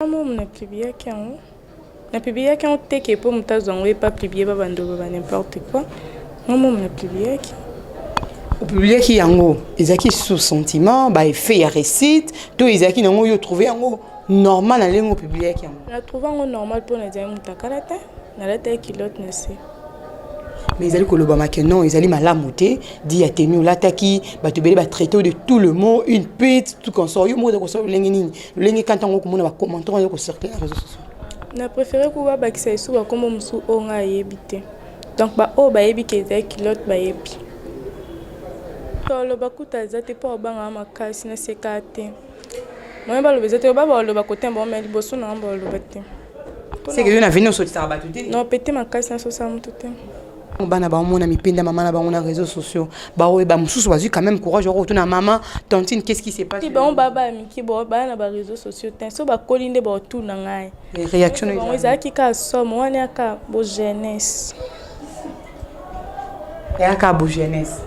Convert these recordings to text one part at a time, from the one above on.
Nga na publiaki yango, na publiaki yango te ke mpo moto azwa yango ye pa publie, babanda oloba n'importe quoi. Nga momo na publiaki. Opubliaki yango, ezalaki sous sentiment, baeffet ya réussite, to ezalaki nango yo trouve yango normal na ndenge opubliaki yango? Na trouve yango normal mpo nazali moto akala te, nalataki culotte na se. Mais ezali kolobama ke non, ezali malamu te di ya tenu olataki, bato ebele batraite de tout le mot une pute, tout consort. Yo moko oza kosala lolenge nini, lolenge kani ntango okomona bacommentaire oyo kocircule na réseau sociaux? Na préféré ku babakisa esu bakombo mosusu oyo ngai ayebi te. Donc baoyo bayebi ke ezali culotte bayebi. Toloba kuta eza te mpo babangaka makasi, naseka te. Moyen baloba eza te, ba baloba kote bango, mais liboso na bango baloba te. Seke yo na veni osotisaka bato te? Non, pete makasi, nasosala moto te. Bana baomona mipenda mama na bango na réseaux sociaux, baoyeba mosusu bazwi quand même courage okotuna mama tantine: qu'est-ce qui se passe? Bango baa baya miki, baya na baréseaux sociaux te. So bakoli nde baotuna ngai. Réaction? Bango ezalaki kaka somo wana, yaka bo jeunesse. Eyaka bo jeunesse.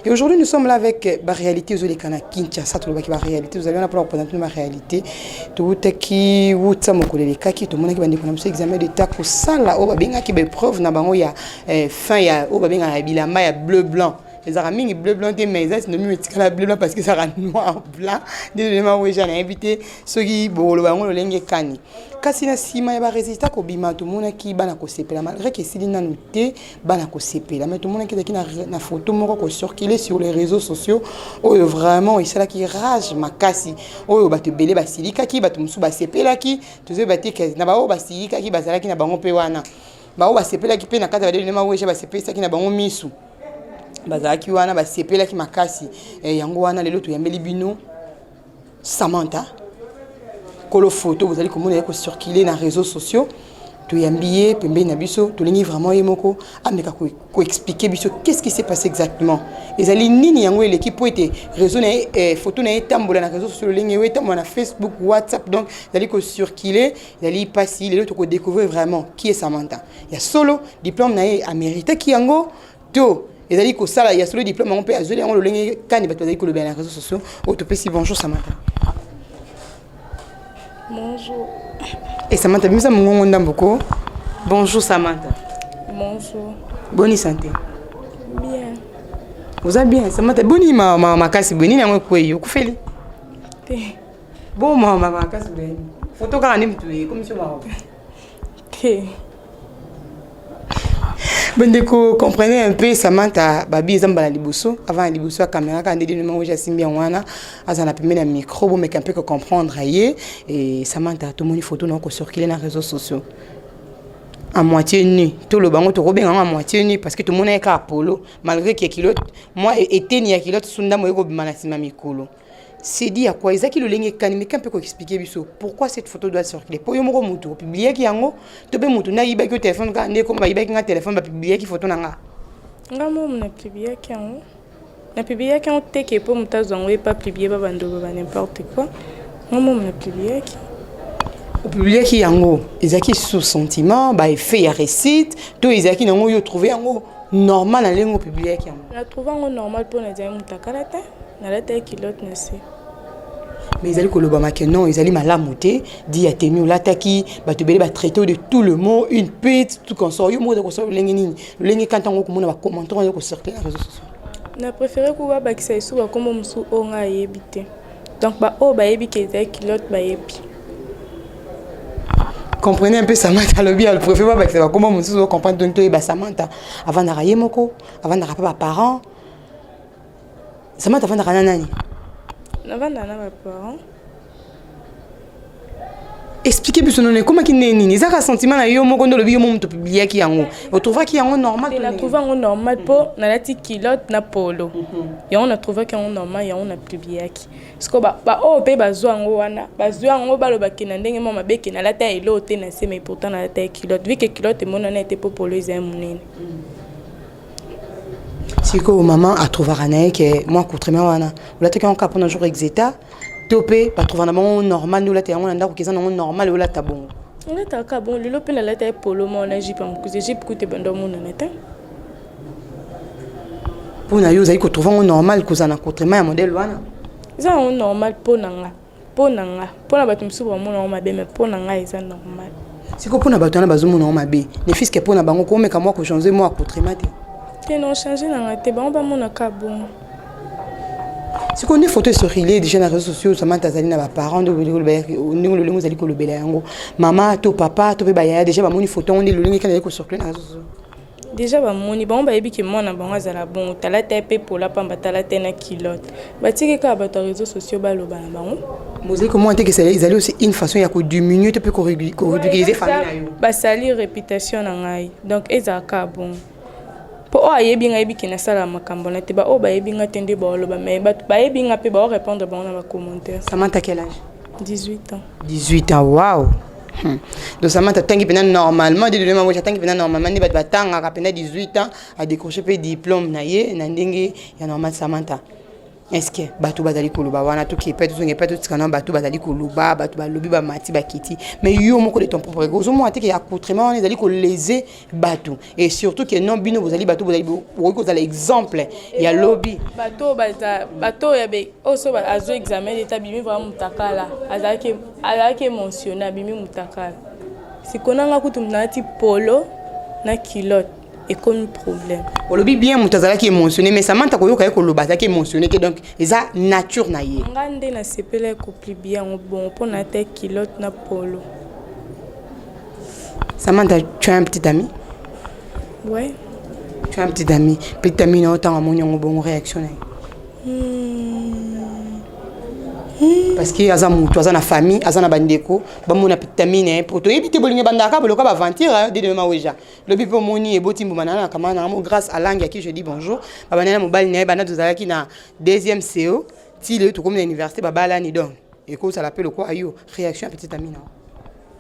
Et aujourd'hui, nous sommes là avec la réalité ezoleka na Kinshasa. Tolobaki ba réalité, vous avez pour représenter ma réalité. Toutaki wuta mokolo elekaki, tomonaki bandeko na biso examen d'état kosala oyo babengaki baépreuve na bango ya fin ya oyo babengaka ya bilamba ya bleu blanc. Ezalaka mingi bleu blanc te, mais eza synonyme etikala bleu blanc parce que ezalaka noir blanc nde lolema weja. Nayebi te soki bokoloba yango lolenge kani. Kasi na nsima ya baresultat kobima, tomonaki bana kosepela malgré ke esili nanu te, bana kosepela. Mais tomonaki ezalaki na photo moko kocircule sur les réseaux sociaux oyo vraiment esalaki rage makasi, oyo bato ebele basilikaki, bato mosusu basepelaki. Tozoyeba te ke na baoyo basilikaki bazalaki na bango mpe wana, baoyo basepelaki mpe na kati ya badelema weja basepelisaki na bango misu bazalaki wana, basepelaki makasi. Yango wana lelo toyambeli bino Samantha, kolo photo bozali komona ye kocircule na réseaux sociaux. Toyambi ye pembeni na biso. Tolingi vraiment ye moko ameka koexpliquer biso qu'est-ce qui s'est passé exactement, ezali nini yango eleki po ete réseau na ye, photo na ye etambola na réseau sociaux lolenge oyo etambola na Facebook, WhatsApp. Donc ezali kocircule, ezali mpasi. Lelo tokodécouvrir vraiment qui est Samantha ya solo, diplôme na ye améritaki yango to ezali kosala ya solo diplôme yango mpe azweli yango lolenge kani, bato bazali kolobela na réseaux sociaux oyo. Topesi bonjour, Samantha. Bonjour. E Samantha, bimisa mongongo ndambo ko. Bonjour, Samantha. Bonjour. Boni santé? Bien. Oza bien, Samantha? Boni ma makasi boye, nini yango ekwei? Okufeli? Te. Bon, ma makasi boye, photo kaka nde mutu ekomisi yo mawa? Te. Bandeko, comprenez un peu Samantha. Babi eza mbala liboso avant ya liboso ya caméra kaka nde dino oyo asimbi yango wana, aza na pembeni ya micro. Bomeka mpe kocomprendre ye. E Samantha, tomoni photo na kocircule na réseaux sociaux à moitié nu. Toloba yango, tokobenga yango à moitié nu parce que tomona ye kaka polo, malgré ke culotte, mwa eteni ya culotte su ndambo ekobima na nsima mikolo. C'est dit à quoi? Ezaki lolenge kani? Meka mpe koexpliquer biso pourquoi cette photo doit circuler. Po yo moko motu opubliaki yango to mpe motu nde ayibaki yo telefone kaka nde koma bayibaki nga telefone, bapubliaki photo na nga? Nga momo na publiaki yango, na publiaki yango te ke mpo moto azwa yango ye pa publie, babanda oloba n'importe quoi. Nga momo na publiaki. Opubliaki yango, ezalaki sous sentiment, baeffet ya réussite, to ezalaki nango yo trouve yango normal na ndenge opubliaki yango? Na trouve yango normal mpo nazali moto akala te, nalataki culotte na se. Mais ezali kolobama ke non, ezali malamu te di ya tenu olataki, bato ebele batraite de tout le mot une pute, tout consort. Yo moko oza kosala lolenge nini, lolenge kani ntango okomona bacommentaire oyo kocircule na réseau sociaux? Na préféré ku babakisa esu bakombo mosusu oyo ngai ayebi te. Donc baoyo bayebi ke ezali culotte bayebi. Comprenez un peu Samantha. Alobi préfère babakisa bakombo mosusu. Ocomprendre? Donc toyeba, Samantha avandaka ye moko, avandaka mpe baparent? Samantha avandaka na nani? Navandaka na baparent. Explique biso nono, ekomaki nde nini? Ezaka sentiment na yo moko nde olobi yo mo moto opubliaki yango, otrouvaki yango normal? Te, natrouve yango normal mpo nalati culotte na polo. Yango natrouvaki yango normal, yango napubliaki. Siko baoyo mpe bazwa yango wana, bazwa yango balobaki na ndenge mwa mabe ke nalata eloko te na se, mais pourtant nalata ye culotte, vu que culotte emonana ete mpo polo eza ya monene. Sikoyo mama atrouvaka na ye ke mwa accoutrement wana olataki yango kaka mpona jour exeta, to mpe batrouva na bango normal nde olata yango na ndako, keza nango normal olata bongo? Olataka bongo. Lelo mpe nalata ye polo moko na jupe ya mokuse. Jupe kutu ebanda omonana te. Mpo na yo, ozali kotrouve yango normal kozala na accoutrement ya modèle wana? Eza yango normal mpo na nga. Mpo na nga, mpo na bato mosusu bamona yango mabe, mais mpo na ngai eza normal. Sikoyo mpo na bato wana bazomona yango mabe, ne fût-ce que mpo na bango, komeka mwa kochange mwa accoutrement te? Te, na ochange na nga te. Bango bamonaka bongo. Sikoyo nde photo ecircule déjà na réseaux sociaux, Samantha azali na baparent, ndenge lolenge ozali kolobela yango, mama to papa to mpe bayaya déjà bamoni photo yango, nde lolenge kani ezali kocircule na réseaux sociaux? Déjà bamoni. Bango bayebi ke mwana bango azala bongo. Tala te mpe pola pamba, tala te na culotte. Batiki kaka bato ya réseaux sociaux baloba na bango. Bozali komona te ke ezali aussi une façon ya kodiminuer to mpe koridiculiser famille na yo? Basali réputation na ngai, donc ezalaka bongo, mpo oyo ayebi ngai ayebi ke nasala makambo na te. Baoyo bayebi ngai te nde baoloba, mais bato bayebi ngai mpe baorépondre bango na bacommentaire. Samantha, quel âge? 18 ans. 18 ans, wow. Donc Samantha atangi mpena normalement de lolema mosi, atangi mpena normalement nde bato batangaka mpena. 18 ans, adécroché mpe diplôme na ye na ndenge ya normal. Samantha, est ce que bato bazali koloba wana, toki epai, tozonga epai, totika na bato bazali koloba, bato balobi, bamati, bakiti, mais yo moko de ton propre ozomona te ke accoutrement wana ezali koléser bato, et surtout ke non, bino bozali bato bozali bokoki kozala exemple ya lobi? Bato baza, bato oyo oyo so azwi examen d'état, abimi vraiment mutakala, azalaki émotionné, abimi mutakala. Sikoyo nanga kutu nalati polo na culotte, ekomi problème. Olobi bien, moto azalaki émotionné, mais Samantha, koyoka ye koloba, azalaki émotionné te, donc eza nature na ye. Nga nde nasepela ekopublier yango bongo mpo na te culotte na polo. Samantha, tu as un petit ami? Ouais. Tu as un petit ami. Petit ami na ntango amoni yango bongo, réaction na ye? Parce que aza motu, aza na famille, aza na bandeko, bamona petit ami na ye, po toyebi te bolingo ebandaka boloka baventure de demain weja lobi mpe omoni eboti mbuma na na kama na mo. Grâce à langue à qui je dis bonjour, babanda na mobali na ye banda tozalaki na deuxième CO ti lelo tokomi na université, babalani. Donc ekozala mpe lokwa yo, réaction ya petit ami na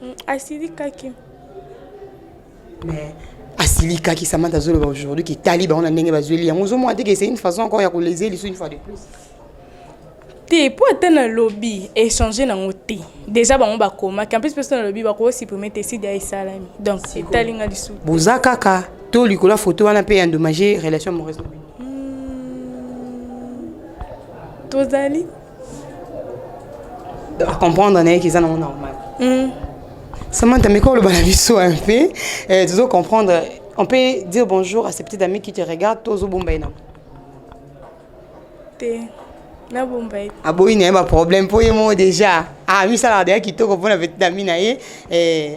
yo? Asilikaki. Mais asilikaki, Samantha azoloba aujourd'hui ke tali bango na ndenge bazweli yango, ozomona te ke c'est une façon encore ya koléser liso une fois de plus? Te, mpo ata nalobi échange nango te. Déjà bango bakomaki, en plus mpe so nalobi bakosupprime te. Sidi esalami, donc etalinga lisusu. Boza kaka to likolo ya photo wana mpe endommage relation amoureuse na bino? Tozali. Acomprendre na ye ke eza nango normal. Samantha, mais quand oloba na biso un peu, tozo comprendre. On peut dire bonjour à ces petites amies qui te regardent, tozobomba ye nango? Te, nabomba ye. Aboyi na ye baproblème, mpo ye moko déjà amisalaka deya kitoko mpona petite amie na ye.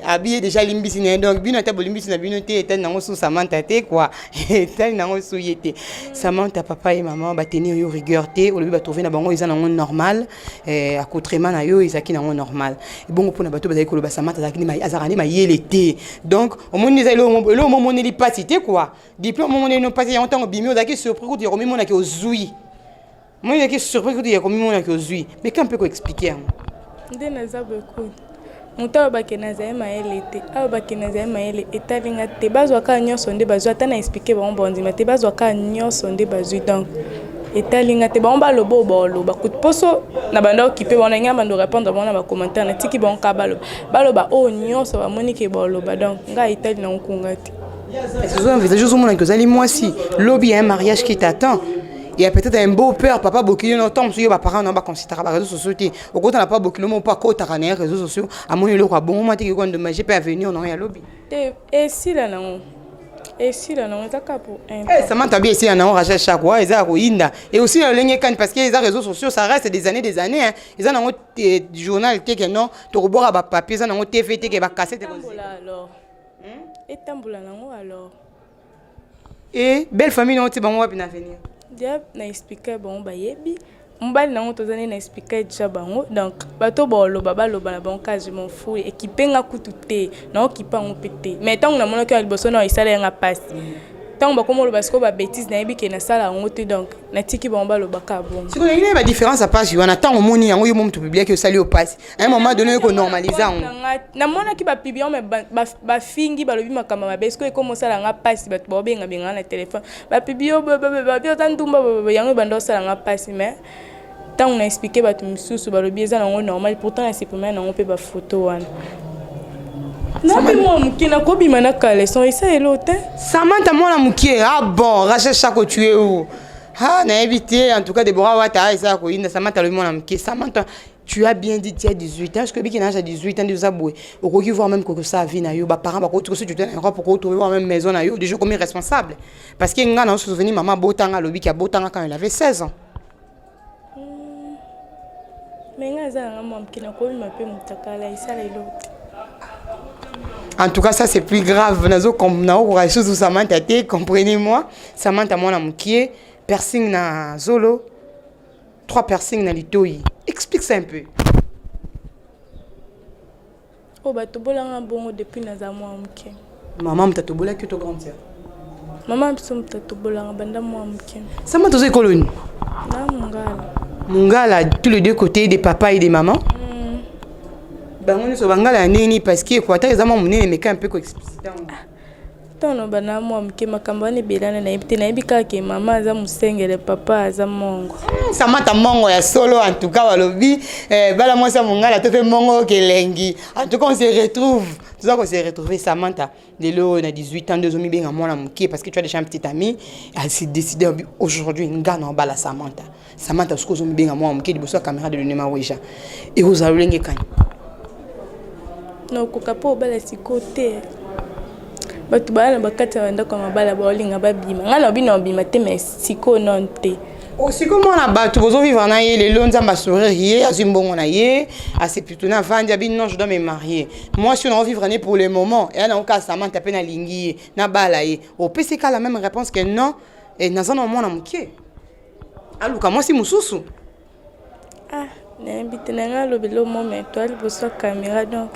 Abi ye déjà alimbisi na ye, donc bino ata bolimbisi na bino te, etali nango su Samantha te quoi, etali nango su ye te. Samantha, papa ye mama batenir yo rigueur te? Olobi batrouve na bango eza nango normal, accoutrement na yo ezalaki nango normal. Ebongo mpona bato bazali koloba Samantha azalaka nde mayele te, donc omoni eza eloko momoneli mpasi te quoi, diplôme omoneli no mpasi yango. Ntango bimi, ozalaki surpris kutu ya komimonaki ozwi, moi ozalaki surpris kutu ya komimonaki ozwi, mais ka mpe koexpliquer yango? Nde naza boye kutu, moto oyo bakende azali mayele te, ayo bakende azali mayele, etalinga te. Bazwa kaka nyonso nde bazwi. Ata na expliquer bango, bandima te. Bazwa kaka nyonso nde bazwi, donc etalinga te. Bango baloba oyo baoloba kutu, mposo na banda okipe bango, na ngai bando répondre bango na bacommentaire, natiki bango kaka baloba, baloba oyo nyonso bamoni ke baoloba. Donc ngai etali nango kunga te. Ozo ozomonaki ozali mwasi, lobi ya un mariage qui t'attend, il y a peut-être un beau père, papa bokilo na ntango mosusu yo baparent na baconsidéraka baréseaux sociaux te, okota na papa bokilo mo mpo akotaka na ye réseaux sociaux, amoni eloko abongo mwa teke koendommage mpe avenir nango ya lobi. Te, esila nango, esila nango, eza kaka pour un. Samantha bi esila nango, Rachel Chakwa, eza ya koyinda et aussi na lolenge kani, parce que eza réseaux sociaux, ça reste des années, des années, hein. Eza nango journal te ke non, tokobwaka bapapier, eza nango TV te ke bacassette. Etambola alors, etambola nango alors. Et belle famille nango ti bango wapi na avenir? Dia na expliquer bango, bayebi mobali nango, toza nde na expliquer déjà bango. Donc bato baloba, baloba na bango kaka, je m'en fous. Ekipe nga kutu te, naokipe yango mpe te. Mais ntango namonaki ya liboso na esala yanga mpasi. Ntango bakoma oloba sikoyo babêtises, nayebi ke nasala yango te, donc natiki bango balobaka bongo. Sikoyo nalingi nayeba différence ya page wana. Ntango omoni yango, yo mo moto publiaki, osali yo pasi, à un moment donné okonormaliser yango. Namonaki bapublier, mais bafingi, balobi makambo mabe. Sikoyo ekoma osala nga mpasi, bato baobengabenga na telefone, bapublier, babi oza ndumba. Yango ebanda osala nga mpasi, mais ntango na expliquer bato mosusu, balobi eza nango normal. Pourtant na supprimer nango mpe bafoto wana. Na mpe mwa moke nakobima na caleçon, esa elo te. Samantha mwana moke. Ah bon, Rachel Chako, tu es où? Ah, nayebi te. En tout cas, Deborah Wata, eza koyinda. Samantha alobi mwana moke. Samantha, tu as bien dit, tu as 18 ans. Est-ce que biki na âge ya 18 ans oza boye, okoki voir même kokosala vie na yo, baparent bakoki, soki tu es na Europe, okoki voir même maison na yo déjà komi responsable? Parce que nga na souvenir, mama abotanga, alobiki abotanga quand il avait 16 ans. Mais nga aza nanga mwa moke, nakobima mpe motakala, esala eloko te. En tout cas, ça c'est plus grave. Nazo naokoka lisusu Samantha te. Comprenez-moi, Samantha mwana mokie, piercing na zolo, trois piercing na litoi. Explique ça un peu. Oyo batobolanga bongo depuis naza mwa moke. Mama moto atobolaki to grande sœur? Mama biso moto atobolanga banda mwa moke. Samantha, oza ekolo nini? Na Mongala. Mongala, tous les deux côtés, des papas et des mamans? Bango nyonso bangala ya ndenge nini? Parce que Équateur eza mwa monene, meka un peu koexpliciter yango. Ntango banda mwa moke, makambo wana ebelana, nayebi te. Nayebi kaka ke mama aza mosengele, papa aza mongo. Samantha, mongo ya solo. En tout cas, balobi bala mwasi ya mongala to mpe mongo kelengi. En tout cas, on se retrouve, toza ko se retrouver. Samantha, lelo na 18 ans nde ozomibenga mwana moke, parce que tu as déjà un petit ami, elle s'est décidé aujourd'hui: nga na obala Samantha. Samantha, soki ozomibenga mwana moke liboso ya caméra de Lonema Weja, ekozala lolenge kani? Nakoka mpo obala sikoyo te. Bato baya na bakati ya bandako ya mabala, baolinga babima. Ngai naobi na obima te, mais sikoyo nano te. Sikoyo mwana bato bozovivre na ye, lelo Nzambe asourire ye, azwi mbongo na ye, aseputuna, avandi, abi: "Non, je dois me marier." Mwasi oyo naovivre ne pour le moment eya nango kaka Samantha mpe nalingi ye, nabala ye. Opesi kaka la même réponse que non, naza na mwana moke, aluka mwasi mosusu? Ah, nayebi te. Na ngai alobeli omo, mais toa liboso ya caméra, donc.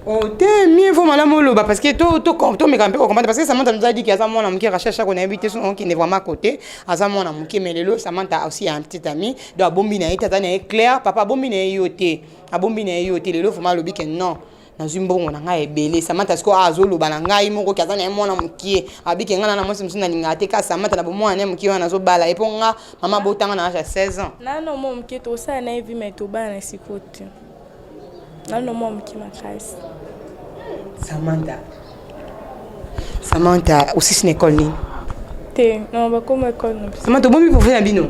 Oh, te, mieux vaut malamu oloba, parce que tomeka mpe kocomprendre, parce que Samantha nous a dit aza mwana moke. Rachel Chako, nayebi te soki okende vraiment côté aza mwana moke, mais lelo Samantha aussi a un petit ami, donc abombi na ye te, aza na ye clair. Papa abombi na ye yo te, abombi na ye yo te. Lelo vraiment alobi ke non, nazwi mbongo na ngai ebele. Samantha sikoyo azoloba na ngai moko ke aza na ye mwana mokie, abiki ngai na mwasi mosusu nalingaka te, ka Samantha na bomwana na ye mokie wana nazobala ye, mpo nga mama abotanga na âge ya 16 ans. Nano mwa moke, tosala na ye vie, mais tobala na sikoyo te. Nano mwa moke makasi. Samantha, Samantha, osisi na école nini? Te, non, bakoma école na biso. Samantha, obomi préfet na bino?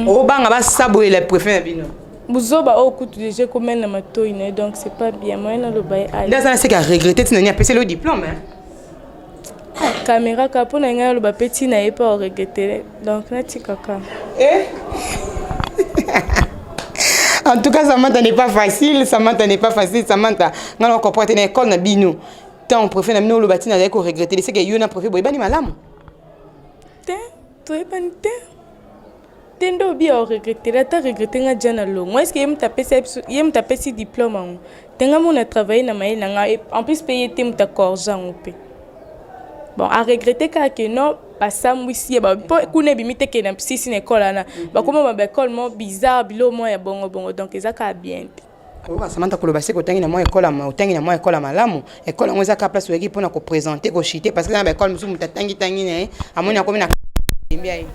Obanga basaboyela préfet na bino? Buzoba oyo kutu déjà ekomeli na matoi na ye, donc c'est pas bien moyen naloba ye. Nde aza na seke aregretter ntina nini apeseli yo diplôme, hein? Caméra kaka mpo na ngai naloba mpe ntina ye mpe aregretter, donc natikaka. Eh? En tout cas, Samantha n'est pas facile. Samantha n'est pas facile. Samantha, nga na comprendre na école na bino. Tant préfet na bino oloba tina ko regretter, c'est que yo na préfet boyebani malamu. Te, toyebani te. Te, nde obi aoregretter, ata regretter nga dia na longo. Est ce que ye moto apesi biso, ye moto apesi diplôme yango te? Nga mona travaille na mayele na nga. En plus mpe ye te moto acorriger yango mpe. Bon, aregretter kaka ke non, basambwisi ye mpo kuna ebimi te ke na sisi na ekole wana bakoma baekole mo bizarre, bilo mo ya bongo bongo, donc eza kaka bien te. Oyoka Samantha koloba seke otangi na mwa ekole, otangi na mwa ekole ya malamu. Ekole yango eza kaka place oyaki mpona koprésenter, kochuter, parce que na baekole mosusu moto atangitangi na ye, amoni akomi na mbia ye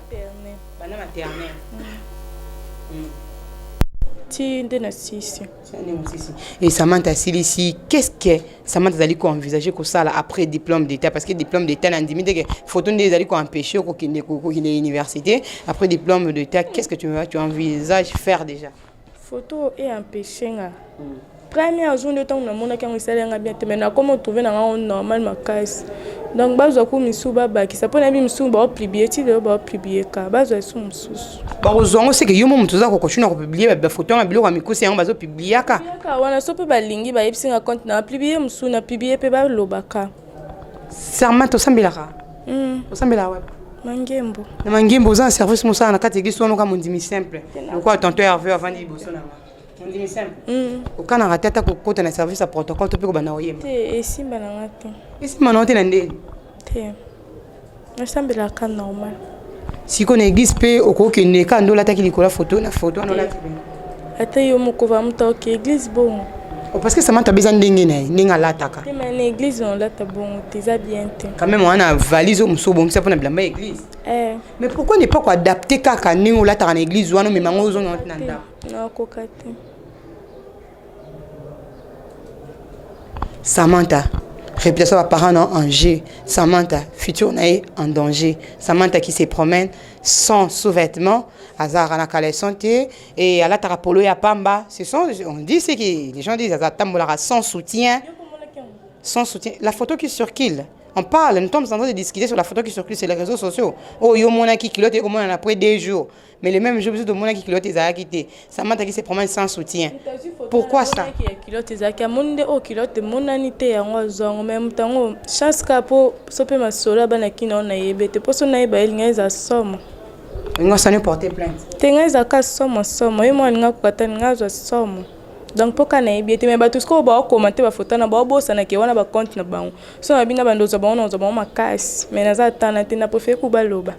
banda maternelle. Ti nde na sisi. Et Samantha asilisi, qu'est-ce que Samantha azali koenvisager kosala après diplôme d'état? Parce que diplôme d'état, na ndimi te ke photo nde ezali koempêcher kokende université. Après diplôme d'état, qu'est-ce que tu envisages faire déjà? Photo e empêche nga. Premier jour nde ntango namonaki yango, esali yanga bien te, mais nakoma otrouver na ngango normal makasi. Donc bazwa ku misusu babakisa, mpo nayebi misusu baopublier ti lelo, baopublier ka, bazwa esu mosusu. Bakozwa yango seke yo mo moto oza kokontinue kopublier bafoto yango, biloko ya mikusi yango bazopubliaka. Kaka wana so mpe balingi, bayebisi nga compte na publier mosusu, na publier mpe balobaka. Samantha, osambelaka? Osambelaka wapi? Mangembo. Na Mangembo. Oza na service mosala na kati église wana? Oka mondimi simple lokola tonton Hervé avandi liboso na nga, mondimi simple. Okanaka te ata kokota na service ya protocole to mpe kobanda koyemba? Te, esimba na nga te. Esimba na yo te na ndeni? Te. Nasambelaka normal. Sikoyo na église mpe okokende kaka nde olataki likolo ya photo na photo wana olati ata yo moko va moto oke église bongo. Oh, parce que Samantha beza ndenge na ye ndenge alataka. Te mais na église olata bongo te, eza bien te. Quand même wana valise oyo mosusu obongisa mpona bilamba ya église. Eh. Mais pourquoi ne pas koadapte kaka ndenge olataka na église wana, omema yango ozonga na ndako? Nakoka te. Samantha, réputation ya parents na en jeu. Samantha, futur na ye en danger. Samantha qui se promène sans sous-vêtements, azalaka na caleçon te et alataka polo ya pamba. Ce sont, on dit ce que les gens disent, atambolaka sans soutien. Sans soutien. La photo qui circule. On parle, nous sommes en train de discuter sur la photo qui circule sur les réseaux sociaux. Oh, yo monaki culotte et comment après 2 jours. Mais le même jour, biso monaki culotte ezalaki te. Samantha qui se promène sans soutien. Pourquoi ça? Ya culotte ezalaki, amoni nde oyo culotte emonani te, yango azwa yango. Mais moto yango chance kaka mpo so mpe masolo ya bana kina oyo nayebi te, mpo so nayeba ye linga eza somo. Nga sani porter plainte. Te, ngai ezalaka somo somo, ye moko alinga koka te, alinga azwa somo. Donc mpo kaka nayebi ye te, mais bato sikoyo baokoma te bafoto wana, baobosanake wana bacompte na bango. So na bino bando ozwa bango, na ozwa bango makasi, mais naza atana te, na préféré ku baloba.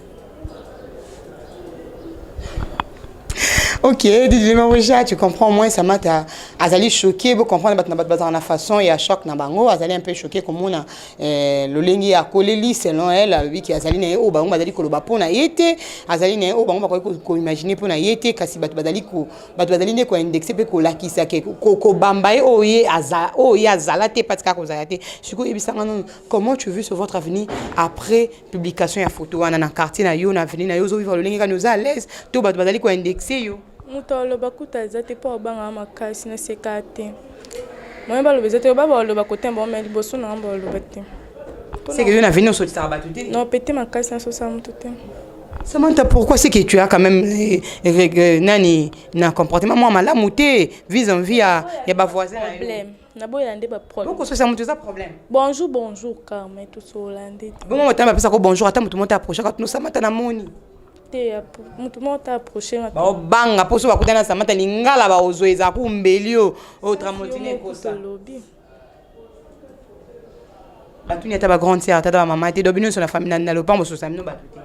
Ok, Didier Marouja, tu comprends moins. Samantha azali choqué, vous comprendre bato na bato bazala na façon ya choc na bango, azali un peu choqué komona lolenge ya koleli. Selon elle, alobi ki azali na ye oyo bango bazali koloba mpo na ye te, azali na ye oyo bango bakoki koimagine mpo na ye te, kasi bato bazali nde koindexe mpe kolakisa ke kobamba ye oyo ye azala te, parce kaka kozala te. Sikoyo oyebisanga nano, comment tu vis sur votre avenir après publication ya photo wana na quartier na yo, na avenir na yo? Ozovivre lolenge kani? Oza à l'aise to bato bazali koindexe yo? Moto aloba kuta aza te, mpo abangaka makasi, naseka te. Moye baloba eza te, ba baloba kote bango, mais liboso na nga baloba te. C'est que yo na avenir osotisaka bato te? Non, pete makasi, nasosala moto te. Samantha, pourquoi? C'est que tu as quand même nani na comportement moi malamu te vis-à-vis ya ba voisin na yo. Problème naboyela nde baproblème. Bokososa moto eza problème. Bonjour, bonjour kaka, mais tosola nde te. Bongo moto bapesako bonjour, ata moto moko approche kaka tino Samantha na moni? Te, moto moko te approche nga. Baobanga mpo so bakutana na Samantha, lingala baozwa eza kumbeli oyo oyo tramotine ekosa. Tolobi. Batuni ata bagrande sœur, ata bamama te? Do bino nyonso na famille na lopango bososa bino bato te?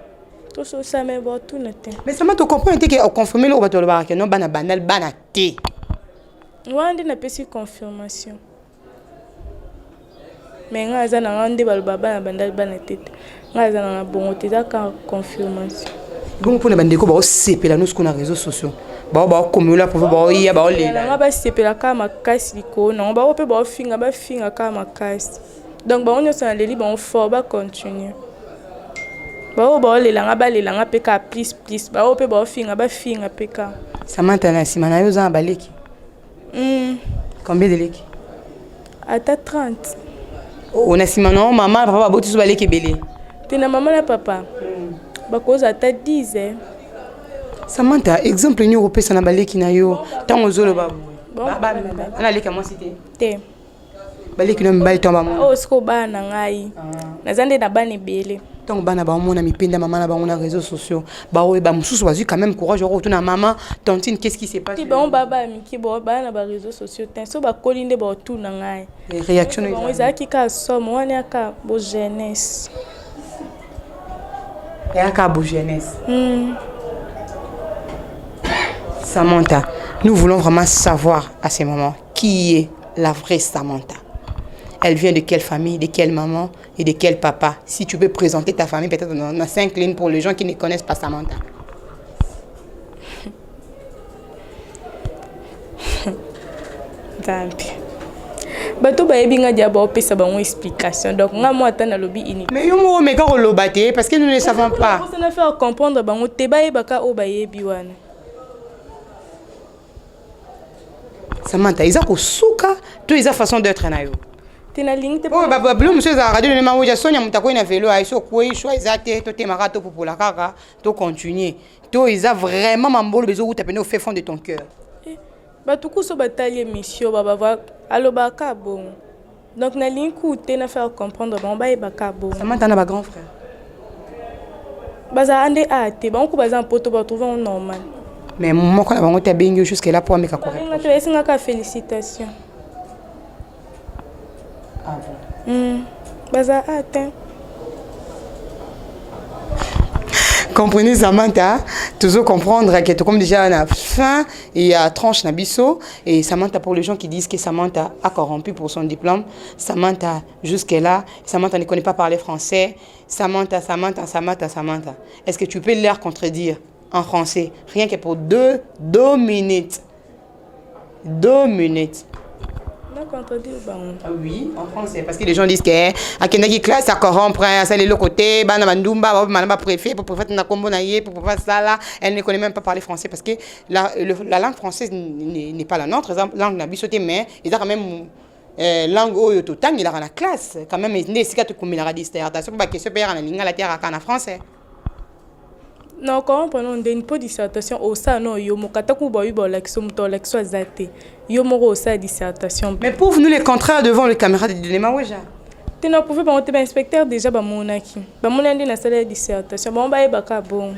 Tososa, mais botuna te. Mais Samantha, ocomprendre te ke oconfirme eloko bato balobaka ke no bana bandal bana te? Wana nde napesi confirmation, mais ngai aza na nga nde baloba bana bandali bana te te, ngai aza na nga bongo te, eza kaka confirmation. Bongo mpona bandeko baosepela no sikoyo na réseaux sociaux, bao baokomela po baoya baolela? Nga basepela kaka makasi likolo nango, bango mpe baofinga, bafinga kaka makasi. Donc bango nyonso naleli bango fort, bacontinue. Baoyo baolela nga, balela nga mpe kaka plus plus, baoyo mpe baofinga, bafinga mpe kaka. Samantha, na nsima na yo oza na baleki? Combien de leki? Ata 30. Oh, na nsima na yo mama papa baboti so baleki ebele? Te, na mama na papa bakozwa ata 10 eh. Samantha, exemple nini okopesa na baleki na yo ntango ozoloba Bon, ana leki ya mwasi te? Te. Baleki no mibali ntango bamona? Oyo sikoyo bana na ngai, naza nde na bana ebele. Ntango bana baomona mipenda mama na bango na réseaux sociaux, baoyeba mosusu bazwi quand même courage wakotuna mama: "Tantine, qu'est-ce qui se passe?" Te, bango baa bana mike, baa na baréseaux sociaux te. So bakoli nde baotuna ngai. Réaction? Bango ezalaki kaka somo wana, yaka bo jeunesse. Eyaka bo jeunesse. Samantha, nous voulons vraiment savoir à ce moment qui est la vraie Samantha. Elle vient de quelle famille, de quelle maman et de quel papa? Si tu peux présenter ta famille peut-être dans cinq lignes pour les gens qui ne connaissent pas Samantha. Nzambe, bato bayebi nga dia, baopesa bango explication. Donc nga mo ata nalobi ini. Mais yo moko omeka koloba te, parce que nous ne savons pas. Na faire comprendre bango te, bayebaka oyo bayebi wana. Samantha, eza kosuka to eza façon d'être na yo? Te, nalingi te. Oyo babilo mosusu ezalaka radio nene mawoja sonia, moto akoyi na velo aye so okwei, shwa eza te, totemaka, topopola kaka, tocontinue. To eza vraiment mambolo bezowuta pene au fait fond de ton cœur? Bato kuso batali émission, babava alobaka bongo. Donc nalingi ku te na faire comprendre bango, bayebaka bongo. Samantha, na bagrand frère? Bazala nde a te, bango ku baza na poto, batrouve yango normal. Mais moko na bango te abengi yo jusque là po ameka? Babenga te, bayesingaka félicitation. Ah bon? Baza a te. Comprenez, Samantha, toujours comprendre que comme déjà à la fin il y a tranche na biso. Et Samantha, pour les gens qui disent que Samantha a corrompu pour son diplôme, Samantha jusque là, Samantha ne connaît pas parler français, Samantha, Samantha, Samantha, Samantha, est-ce que tu peux leur contredire en français, rien que pour 2 minutes, 2 minutes? Na contredire bango? Ah oui, en français. Parce que les gens disent que akendaki classe à corrompre, asali eloko te, bana bandumba, babana ba préfet, pour préfet na kombo na ye, pour préfet ça là, elle ne connaît même pas parler français parce que la langue française n'est pas la nôtre, langue na biso te, mais ils ont quand même langue oyo totangelaka na classe quand même, nde esika tokomelaka dissertation, mpo baquestion mpe yaka na lingala te, yaka na français. Na ocorrompre no ndeni? Mpo dissertation osala no yo moko, ata kuba oyiba olakisa moto, olakisa aza te, yo moko osala dissertation. Mais prouve-nous le contraire devant le caméra de Dieudonné Maweja. Te, na prouve bango te. Bainspecteur déjà bamonaki, bamoni nde nasala ya dissertation, bango bayebaka bongo.